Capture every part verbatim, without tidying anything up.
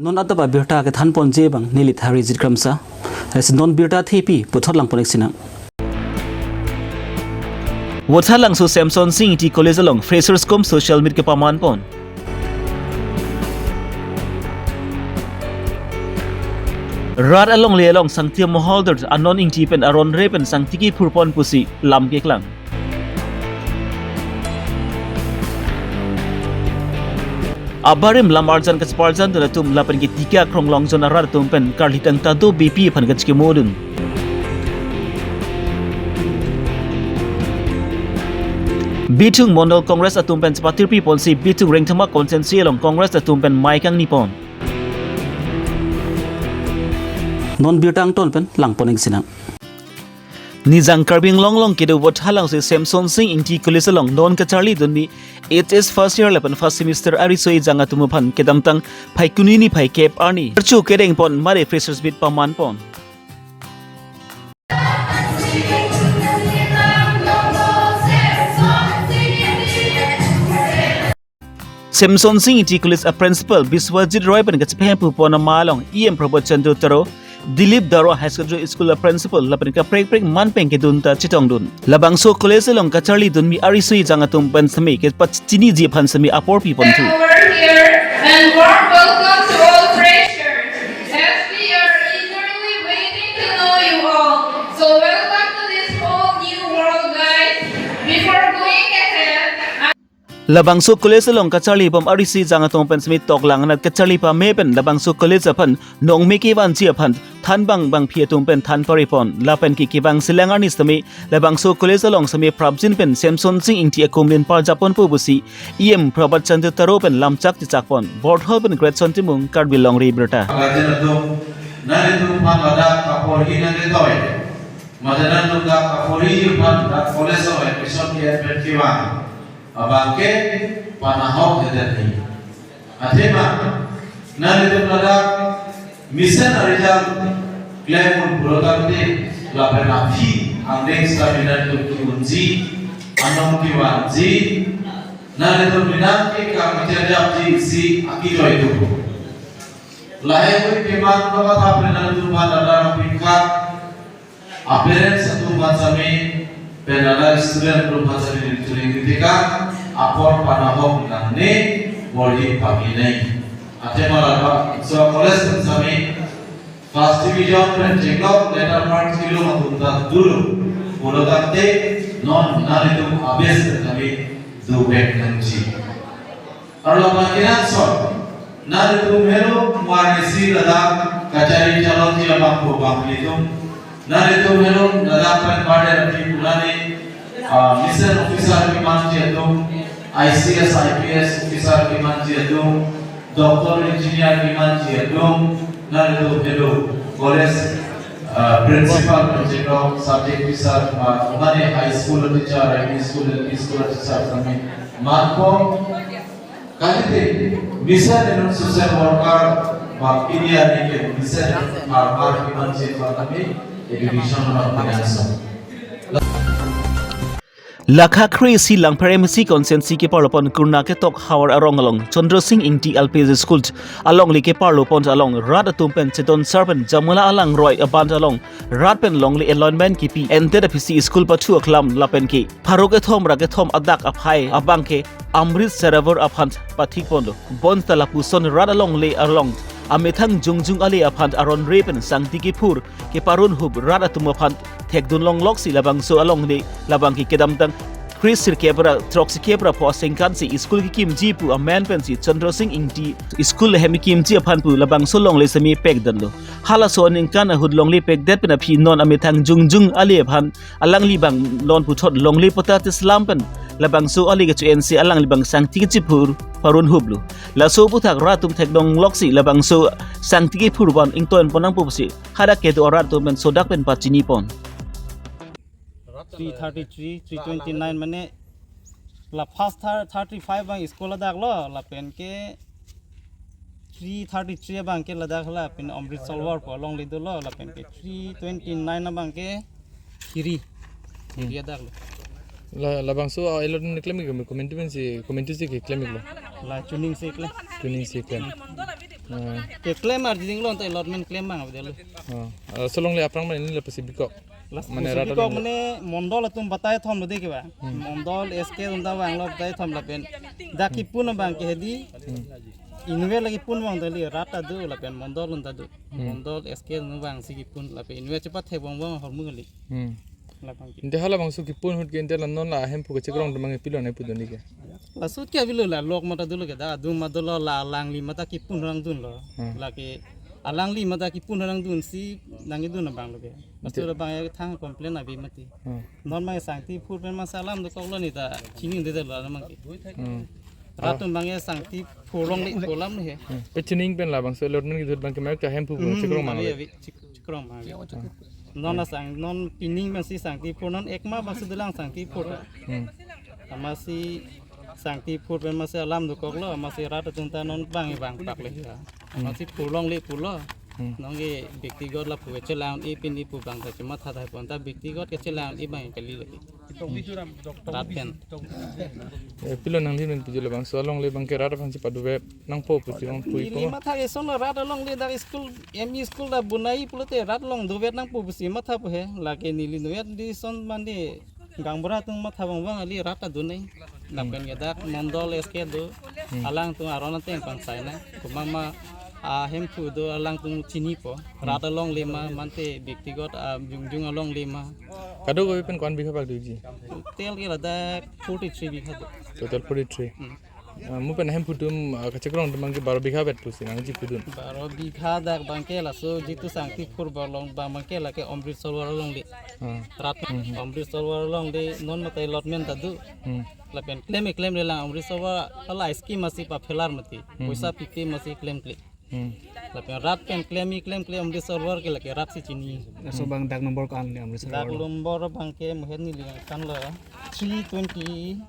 Non adap abirta kethanponji abang neli Tharijit Kramsa. Lasi non birta thepi puthot langpon-ik sinang. Vothatlangso Semsonsing Ingti College along Freshers cum Social Meet kepamanpon. Rat alongle along Sangti Mohalder Anon Ingti pen aron re pen sangti kephurpon pusi lam keklang. Abarim lam arjan kacheparjandun atum lapen ke Tiki Akrong Longjon arat atum pen karlitang ta do B P aphan kachekimodun. Bithung Mondol Congress atum pen chepatirpiponsi Bithung Rengthama constituency along Congress atum pen mai kangnipon. Non birta angton pen langpon-ik sinang. Nijang Karbi Anglong along kedo Vothatlangso Semsonsing Ingti College along non kacharlidunmi H S first year lapen first semester ariso ejang atum aphan kedamtang Phaikuni niphai kep arni archo kedengpon mare Freshers Meet pamanpon. Semsonsing Ingti College a Principal Biswajit Roy pen kachepahempupon ama along E M Prabhat Chandra Taro, Dilip Daro Higher Secondary School a Principal lapen kaprek prek man pen kedun ta chetongdun. Labangso college along kacharlidunmi ariso ejang atum pen semi kepachiniji aphan semi apor piponthu. Over here and warm welcome to all freshers. As we are eagerly waiting to know you all. So welcome to this whole new world, guys. Before going ahead, Labangso college along kacharlibom ariso ejang atum pen semi toklang anat kacharli pame pen labangso college aphan nongme kevanji aphan thanbang bangphi atum pen than paripon lapen ke kevang selang arni semi labangso college along semi prapjin pen Semsonsing Ingti akomin parjaponpo pusi E M Prabhat Chandra Taro pen lamchak chechakpon. Borthol pen Great Son Timung, Karbi Longri Birta. Guardian atum, nanglitum aphan ladak kaporhi nangketoi. Mate nanglitum dak kaporhi aphan dak college along admission ke-en pen kevang abang ke panahok hedet ni. Athema, nanglitum ladak mesen a-result klemdun pulotangte lapen aphi angdeng stamina tum ki-unji, anong kevanji, nanglitum binang ke kam kerjapji si akitoi tu. Lahei hui keman kamatha pen nanglitum aphan ladak apingkat, a-parents atum aphan semi pen ladak student atum aphan semi turing ketika apor panahok nangne porhi pami nai. Athema labangso college pen semi first division pen chenglok letter mark kilo atum ta dolo pulotangte non nanglitum a-best pen semi dovek nangji. Arlo pangkinan son, nanglitum helo muar isi ladak kachari chalonji abang ko bang ilitum. Nanglitum helo ladak pen bader di pulani, ah, mission officer kemanji atum, I C S, I P S officer kemanji atum, doctor, engineer kemanji atum, nanglitum helo college, ah, principal pen chenglok, subject teacher, ah, mane high school teacher, I P school, L P school teacher kami manpo. Kalite, mission inut social worker bang India ni ke mission inut farmer kemanji aphan kami education bang finanso. Lakha kre-isi Langpher M A C constituency keparlopon Kurna ketok havar arong along Chandra Sing Ingti L P G School alongle keparlopon along rat atum pen chedon sar pen Jamala alangroi abang along rat pen longle allotment kepi endet aphi si school pathu aklam lapen ke pharo kethom ra kethom adak aphai abang ke Amrit Sarovar aphan pathikponlo. Bonta lapuson rat alongle along amethang jongjung ale aphan aron re pen sangti kephur keparun hup rat atum aphan thekdun longloksi labangso alongle labang ke kedamtang kre-sirkep ra throksi-kep ra pho asengkan si school kekimji pu amen pensi Chandra Sing Ingti school hem kekimji aphan pu labangso longle semi pekdunlo. Halaso aningkan ahut longle pekdet pen aphi non amethang jongjung ale aphan alangli bang non puthot longle patta tislam pen labangso ale kecho-ensi alangli bang sangti kechiphur parun huplo. Laso aphuthak rat atum thekdun longloksi labangso sangti kephur abang ingtonpon nangpo pusi hadak kedo arat atum pen sodak pen pachinipon. Three thirty-three, three twenty-nine mane la first thir-, thirty-five abang school adaklo lapen ke three thirty-three abang ke ladak lapen Amrit Sarovar pu alongle dolo lapen ke three twenty-nine abang ke Khiri. Khiri adaklo. La, labangso, ah, elo ni klem ko, committee si, committee si keklem iklo. La chuning si klem. Chuning si klem. Hmm. Keklem arjiding lo, anta allotment klem abang avedetlo. Oh. Ah, laso longle aphrang mane neli lapusi bikok. Laso mane pusi rat bikok along mane mondol atum batai thom lo dei ke ba. Hmm. Mondol S K atum ta vanglo batai thom lapen. Dak kipun abang ke hedi. Hmm. Inutvet lake pun abang ta kali, rat ta do lapen mondol atum ta do. Hmm. Mondol S K atum vangsi kipun lapen inutvet chepathek abang abang ahormu kali. Hmm. Labang ke. Ante halabangso kipun ahut ke ante la non la ahemphu kachekrong atum abang ke pilo nangpudun dei ke. Laso ke avelo la lok mata dolo ke da adung ma dolo la alangli mata kipun rang dunlo. Hmm. Lake alangli mata kipun rang dunsi nangkedun abang lo ke. Laso ante labang ya thang complain abi mati. Hmm. Non abang sangti phur pen masa alam dokoklo ne ta chinidetlo abang ke. Hmm. Rat atum abang ya sangti phur longle pu alam ne he. Hmm. Pe chining pen labangso allotment kidut abang ke mek ta hemphu Hmm, chekrong abang abi, le. Abi, chek-, chekrong abang abi. Hmm. Non asang, non pining pensi sangti phur, non ekma abangsi dolang sangti phur. Hmm. Amatsi sangti phur pen amatsi alam dokoklo, amatsi rat atum ta non abang vangpak le ya. Hmm. Amatsi phur longle pulo. Hmm. Non ke bektigot lapu kechelang-un-e pini pu abang ta chematha tahai pon ta bektigot kechelang-un-e abang kali lagi. Rat pen. Eh, pilo nangli pen pujul labangso alongle abang ke rat aphan si paduvet nangpo pusi abang pui Neli po. Matha ke son lo rat alongle dak school, M E school ta bonai pulote rat along duvet nangpo pusi mathapo he. Lake neli nuvet di son mane gaonbura atum matha abang abang kali rat ta donai. Hmm. Lapen ke dak mondol S K do. Hmm. Alangtum aron ateng pangsai na. Komat ma ahemphu do alangtum chinipo. Hmm. Rat alongle ma mate bektigot ajungjung alongle ma. Kadokave pen ko-an bigha bak doji? Total ke ladak forty-three bigha do. Total forty-three. Hmm. Ah, mo pen ahemphu atum, ah, kachekrong atum abang ke baro bigha vet pusi nangchipudun. Baro bigha dak abang ke laso jitu sangti phur barlong abang abang ke lake Amrit Sarovar alongle. Ah. Rat Hmm, hmm. Amrit Sarovar alongle non mate allotment ta do. Hmm. Lapen klem klem le lang Amrit Sarovar hala scheme amatsi paphelar mati. Hmm. Poisa pipe amatsi klemkle. Hmm. Lapen rat pen klem-i klemkle Amrit Sarovar ke lake rat si chini. Laso abang dak number ko-an le Amrit Sarovar? Dak number abang ke mohen neli kan lo three twenty,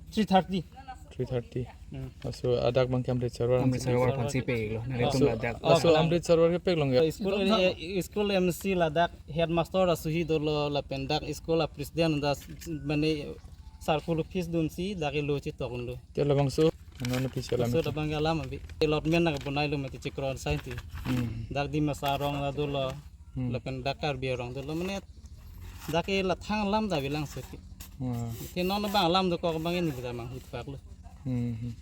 three thirty. Three thirty. Hmm. Laso adak abang ke Amrit Sarovar. Amrit Sarovar aphansi peklo. Nelitum laso, ladak. Laso Oh, Amrit Sarovar ke pek long ya. School, eh, school M C ladak headmaster asuhi dolo lapen dak school a president dak mane circle office dunsi dak lo chetok lo. Te labangso, ano na pisi alam Laso isi. Labang ke alam abi. Allotment na bonai lo mati chikron sainti. Hmm. Dak Dimasa arong ta dolo. Hmm. Lapen dak Karbi arong dolo mane dak ke lathang alam ta bilang seti. Wah. Te non abang alam dokok abang ini kita mang hut pak lo. Hmm, hmm.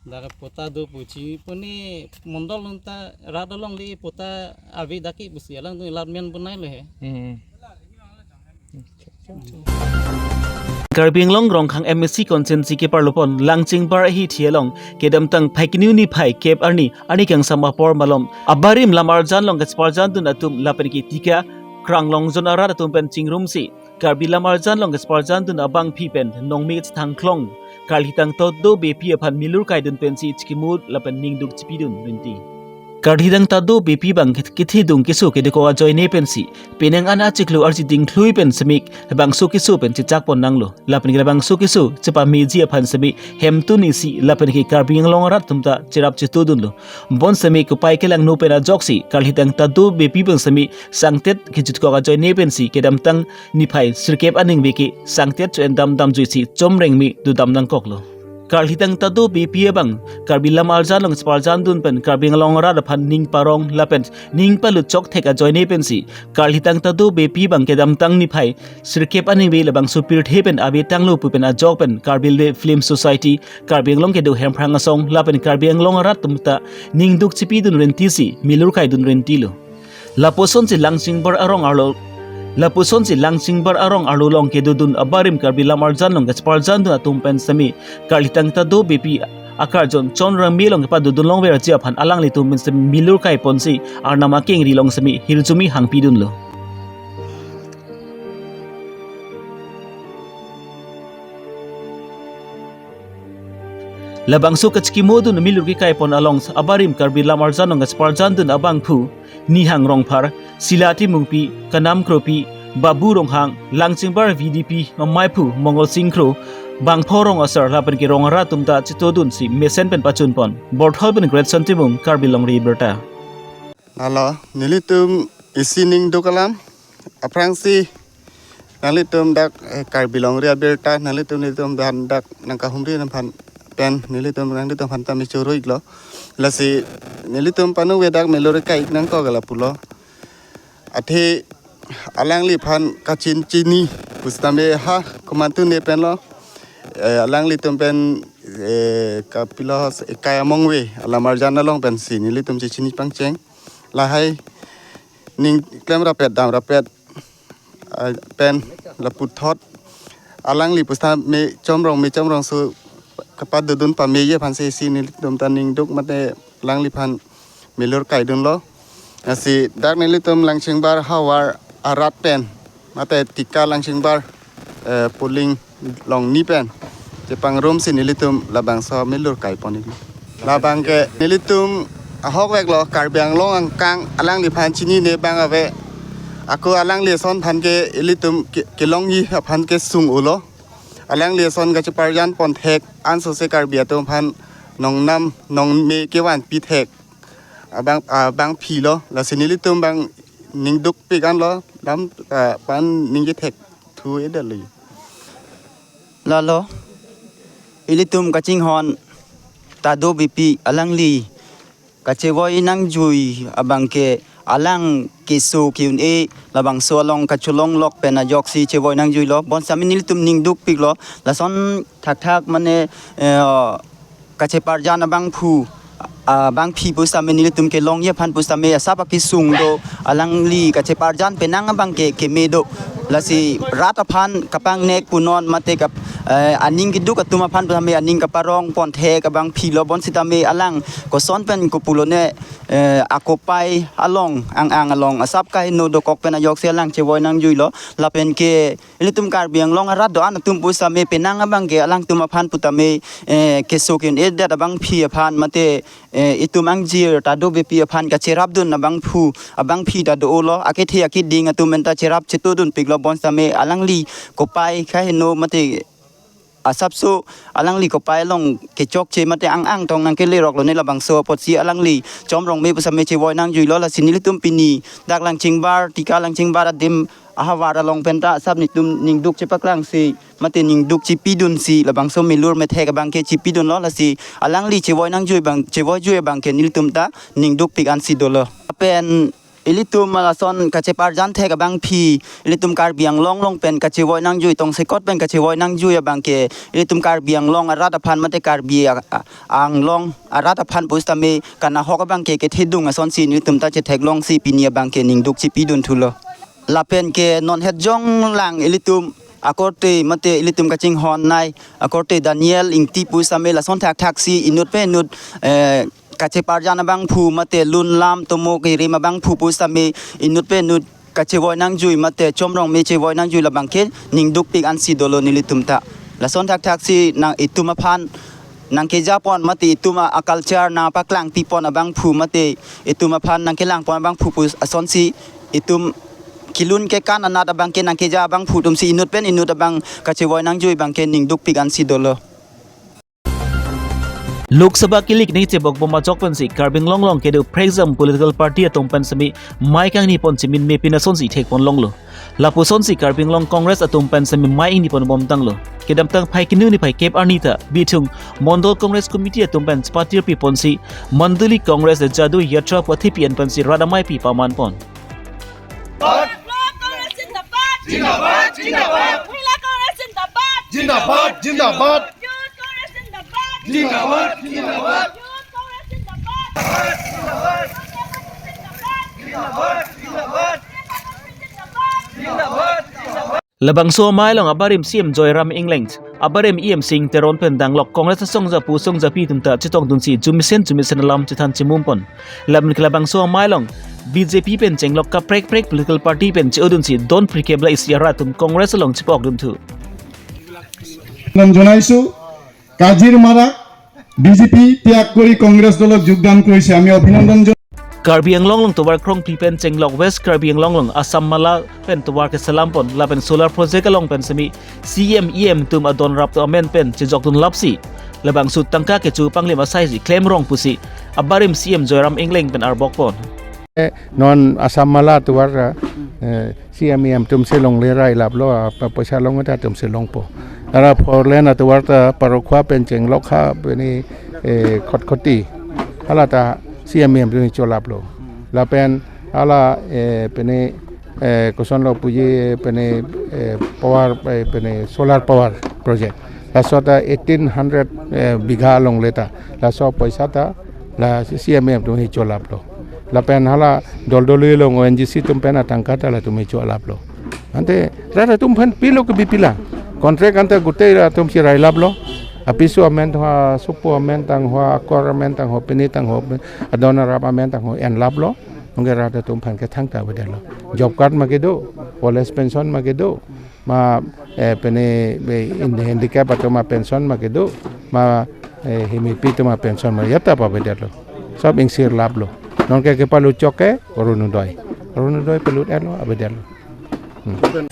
Dak ke pota do puchi puni mondol nunta rat alongle pota abi dak ke busi alang tu allotment bonai lo he. Hmm. Karbi Anglong Rongkhang M A C constituency keparlopon Langchingbar ahithi along kedamtang Phaikuni niphai kep arni ani kangsam apor malom abarim lam arjan along kacharjan dun atum lapen ke tika krang longjon arat atum pen chingrumsi Karbi lam arjan along kacharjan dun abangpi pen nongme thangklong Karlitang Tado Beypi aphan milur kaidun pensi chikimut lapen ningduk chipidun rinti. Karlitang Tado Beypi abang kethedung keso kedeko ajoine pensi penang an achiklo arjiding thlui pen semi bangso keso pen chechakpon nanglo. Lapen ke bangso keso chepameji aphan semi hemtun isi lapen ke Karbi Anglong arat atum ta cherap chetudunlo. Bon semi kopai kelangno pen ajoksi Karlitang Tado Beypi abang semi sangtet kejutkok ajoine pensi kedamtang niphai sirkep aningve ke sangtet cho-en dam damjuisi chomrengme dodam nangkoklo. Karlitang Tado Beypi abang Karbi lam arjan along kacharjan dun pen Karbi Anglong arat aphan ning parong lapen ning palut chokthek ajoine pensi Karlitang Tado Beypi abang kedamtang niphai sirkep aningve labangso pirthe pen ave tanglo pu pen ajok pen Karbi Film Society, Karbi Anglong kedo Hemphrang Asong lapen Karbi Anglong arat atum ta ningduk chipidun rintisi milur kaidun rintilo. Lapusonsi Langchingbar arong arlo, lapusonsi Langchingbar arong arlo along kedodun abarim Karbi lam arjan along kacharjan dun atum pen semi Karlitang Tado Beypi akarjong chonrangme along kepadodun longverji aphan alanglitum pen semi milur kaiponsi arnam akengri along semi hirjume hangpidunlo. Labangso kachikimodun milur kekaipon along abarim Karbi lam arjan along kacharjan dun abangphu Nihang Rongphar, Sila Timungpi, Kanam Kropi, Babu Ronghang, Langchingbar V D P amaiphu Mongol Singkro, bangpho rong asar lapen ke rong arat atum ta chetodunsi mesen pen pachunpon. Borthol pen Greatson Timung, Karbi Longri Abirta. Halo, nelitum isi ningduk alam. Aphrangsi nanglitum dak, eh, Karbi Longri Abirta, nanglitum nelitum aphan dak nangkahumri aphan pen nelitum nanglitum aphan ta me choro-iklo. Lasi nelitum panu avedak melur kai-ik nangkok lapulo. Athe alangliphan kachin chini pusitame ha komantu ne penlo. Eh, alanglitum pen, eh, kapilo, eh, Kaya Mongve alamarjan along pensi nelitum chechini pangcheng. Lahai ning klem rapet dam rapet, ah, pen laputhot alangli pusitame Chom Rongme Chom Rongso kapadodun pame-ji aphansi si nelitum ta ningduk mate alangliphan melur kaidunlo. Lasi dak nelitum Langchengbar havar arat pen mate Tika Langchengbar, eh, polling longni pen chepangrumsi nelitum labangso melur kaipon-iklo. Labang ke nelitum ahokveklo, Karbi Anglong angkang alangliphan chinine abang ave. Ako alangli ason aphan ke ilitum ke-, kelongji aphan ke sung-olo. Alangli ason kacheparjan ponthek ansose Karbi atum aphan nongnam nongme kevanpi thek abang, abangphilo. Lasi nelitum abang ningdukpik anlo, lam, ah, pan ningje thekthu-edetlo. Lalo, ilitum kachinghon Tado Beypi alangli kachevoi nangjui abang ke alang keso ke-un-e labangso along kacholonglok pen ajoksi chevoi nangjuilo. Bonsitame nelitum ningdukpiklo. Lason thakthak mane, eh, kacheparjan abangphu, abangpi pusitame nelitum kelongji aphan pusitame asap akesung do, alangli kacheparjan penang abang ke keme do. Lasi rat aphan kapangnek punon mate kap-, eh, aning keduk atum aphan pusitame aning kaparong ponthek abangphilo. Bonsitame alang koson pen kopulone, eh, akopai along, ang-ang along asap kaheno dokok pen ajoksi alang chevoi nangjuilo. Lapen ke ilitum Karbi Anglong arat do-an atum pusitame penang abang ke alangtum aphan putame, eh, keso ke-un-edet abangpi aphan mate, eh, itum angjir Tado Beypi aphan kacherapdun abangphu, abangpi ta do-olo. Akethe akeding atum pen ta cherap chetudunpiklo. Bonsitame alangli kopai kaheno mate asapso alangli kopai along kechokche mate ang-ang tong nangkeleroklone. Labangso apotsi alangli Chom Rongme pusitame chevoi nangjuilo. Lasi nelitum pini dak Langchengbar, Tika Langchengbar adim ahavar along pen ta asap netum ningduk chepaklangsi mate ningduk chepidunsi labangso melur methek abang ke chepidunlo. Lasi alangli chevoi nangjui abang, chevoijui abang ke nelitum ta ningdukpik ansi dolo. Pen ilitum lason kacheparjan thek abangpi, ilitum Karbi Anglong along pen kachevoi nangjui, tongsekot pen kachevoi nangjui abang ke ilitum Karbi Anglong arat aphan mate Karbi a-, a-, Anglong arat aphan pusitame kanahok abang ke kethedung asonsi nelitum ta chetheklongsi pini abang ke ningduk chepidunthulo. Lapen ke non hetjong lang ilitum akorte mate ilitum kachinghon nei akorte Daniel Ingti pusitame lason thakthaksi inut pen inut, eh, kacheparjan abangphu mate lun lam tomo kerim abangphu pusitame inut pen inut kachevoi nangjui mate Chom Rongme chevoi nangjui labang ke ningdukpik ansi dolo nelitum ta. Lason thakthaksi nang itum aphan nangkejapon mate itum a, a-culture nangpaklangpipon abangphu mate itum aphan nangkelangpon abangphu pus asonsi itum kelun kekan anat abang ke nangkeja abangphu atumsi inut pen inut abang kachevoi nangjui abang ke ningdukpik ansi dolo. Lok Sabha kilik ni chebok bom ajok pensi Karbi Anglong along kedo prekjam political party atum pen semi mai kangni pon chimin mepin asonsi thekpon longlo. Lapusonsi Karbi Anglong Congress atum pen semi mai ingni pon bomtanglo. Kedamtang phai kinu ni phai kep arni ta bithung Mondol Congress Committee atum pen chepatir piponsi Mandali Congress Jadu Yatra pathipi an pensi radamai pi paman pon. Congress zindabad! Zindabad, zindabad! Mahila Congress zindabad! Zindabad, zindabad! Youth Congress zindabad! Zindabad, zindabad! Youth Congress zindabad! Zindabad, zindabad! Zindabad, zindabad! Zindabad, zindabad! Labangso amei along abarim C M Joyram Engleng, abarim E M Singh Teron pen danglok Congress asong japu song japi atum ta chetongdunsi jumisen jumisen alam chethan chimumpon. Lapen ke labangso amei along B J P pen chenglok kaprek prek political party pen che-odunsi don prikebla isi arat atum Congress along chepokdunthu. অভিনন্দন জনাইছো। কাজিৰমাৰাক বিজেপি ত্যাগ কৰি কংগ্ৰেছ দলত যোগদান কৰিছে, আমি অভিনন্দন জনাইছো। Karbi Anglong along tovar krongpi pen chenglok West Karbi Anglong along Assam Mala pen tovar keselampon lapen solar project along pen semi C M E M atum adon rap to amen pen chejokdun lapsi labangso tangka kecho panglim asaisi klemrong pusi abarim C M Joyram Engleng pen arbokpon. Non Assam Mala tovar, eh, C M E M atumsi longle rai laplo, apa poisa long ta atumsi longpo. Ara four lane atovar ta Parokhowa pen Chenglokha pene, eh, Khatkhati. Hala ta C M M atum cholaplo. Lapen hala, eh, pene, eh, kosonlo puji pene, eh, power, eh, pene solar power project. Laso ta eighteen hundred, eh, bigha along le ta. Laso poisa ta la C M M atum cholaplo. Lapen hala doldoli along O N G C atum pen atangka ta latum cholaplo. Ante rat atum aphan pilo ke bipilang. Contract anta gutei rat atum si railaplo. Apiso amen tangho, sopo amen tangho, akor amen tangho, pini tangho, adon arap amen tangho enlaplo. Anke rat atum aphan ke thangta avedetlo. Job card ma kedo, old age pension ma kedo, ma, eh, pene, eh, in-, handicap atum apension ma kedo, ma, eh, hemipi atum apension ma jata avedetlo. Sob ingsirlaplo. Non ke kepalut chok ke Orunodoi. Orunodoi palut-etlo, avedetlo. Hmm.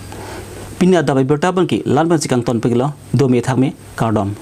Pini adap abirta abangke la-an pensi kangton peklo, dome thakme, kardom.